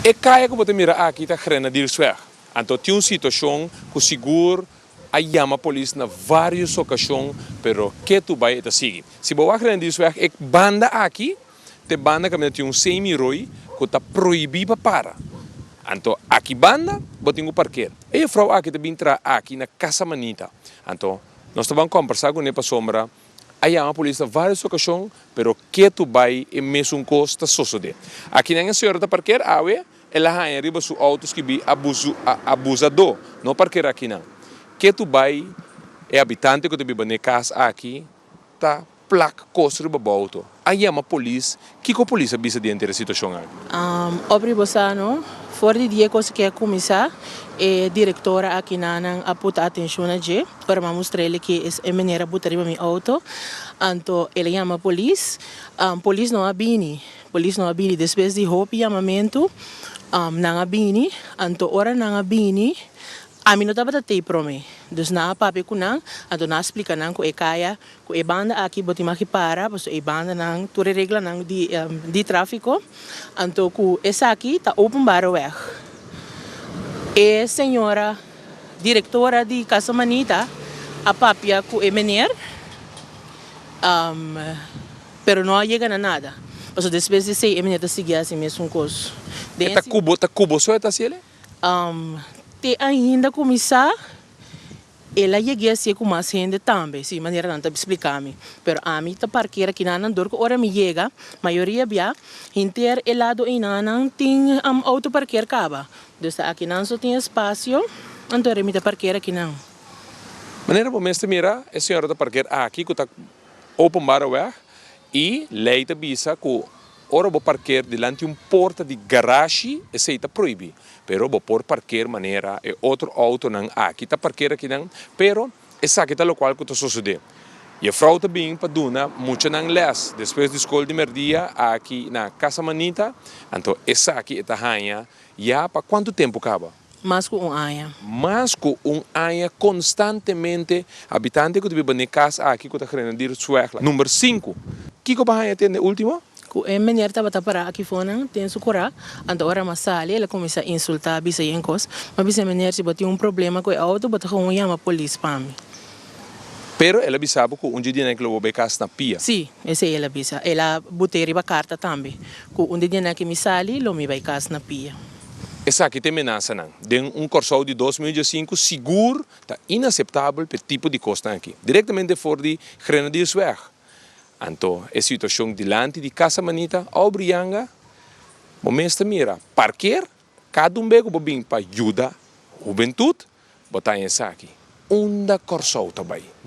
E kaya ku bo ta mira aki ta Grenadiersweg. Anto tin un situashon ku sigur a yama polis na vários okashon pero ketu bai e ta sigui. Si bo wak Grenadiersweg e banda aki ta e banda kaminda tin un semi roi ku ta prohibí pa para. Anto aki banda bo tin ku parker. E jefrou aki ta bin traha aki na Casa Manita. Anto nos ta ban kombersá kuné pasobra A yama polis na varios ocasion, pero ketu bay e mesun cos ta sosode. Akinan e señora ta parker awe, el a haña riba su auto skibi abusu abusador, no parker akinan. Ketu bay e habitante cu ta biba n'e cas aki ta plak cos riba bo auto. A yama polis, kico polis a bisa di henter e situacion aki? Aubrey bo sa no, for di dia cos aki a cuminsa, e directora akinanan a puta atencion na dje. Ora m'a mustra el ke es e meneer a buta riba mi auto, anto el a yama polis. Polis no a bini, polis no a bini. Despues di hopi yamamentu, nan a bini. Anto ora nan a bini, ami no tabata tei prome. Dus nan a papia ku nan, anto nan a splika nan ku e kaya, ku e banda aki bo tin maki para, pasobra e bandanan tur e reglanan di di trafiko, anto ku esaki ta openbare weg. E señora. Directora di Casa Manita a papia cu e meneer, pero no a yega na nada. Pasobra despues di esey e meneer ta sigui haci mesun cos. E ta cubo, ta cubo so e ta haci ele? Te ainda cu mi sa, el a yega hacié cu mas hende tambe, si manera nan ta splica mi. Pero ami ta parkera aki nan, dor cu ora mi yega, mayoria bia, henter e lado eynan tin auto parker caba. Dus ta akinan so tin espasio, anto e mi ta parker akinan. Manera bo mester mira, e señora ta parker aki ku ta openbare weg i lei ta bisa ku ora bo parker dilanti un porta di garashi esei ta prohibi. Pero bo por parker manera e otro outonan aki ta parker akinan, pero esaki ta lokual ku ta sosodé. Jefrou ta bin pa duna muchanan les despues di skol di merdia aki na Casa Manita, anto esaki e ta haña Ya pa kuantu tempu kaba? Mas ku un aña. Mas ku un aña konstantemente habitante ku ta biba n'e kas aki ku ta Grenadiersweg number sinku. Kiko bo haña tende ultimo? Ku e meneer tabata pará aki fonan den su kurá, anto ora m'a sali el a kuminsá insultá, bisa yen kos. M'a bisa e meneer si bo tin un problema ku e outo bo ta gewoon yama polis pa mi. Pero el a bisa bo ku un dje dianan ke lo bo bai kas na pia. Sí, esei el a bisa. El a but'é riba karta tambe, ku un di dianan ke mi sali lo mi bai kas na pia. Esaki ta e menasanan. Den un Kòrsou di 2015 sigur ta inaseptabel p'e tipo di kosnan aki. Direktamente for di Grenadiersweg. Anto e situashon dilanti di Casa Manita, Aubrey Yanga, bo mes ta mira parker kada un be ku bo bin pa yuda hubentut, Bo ta esaki. Unda Kòrsou ta bai?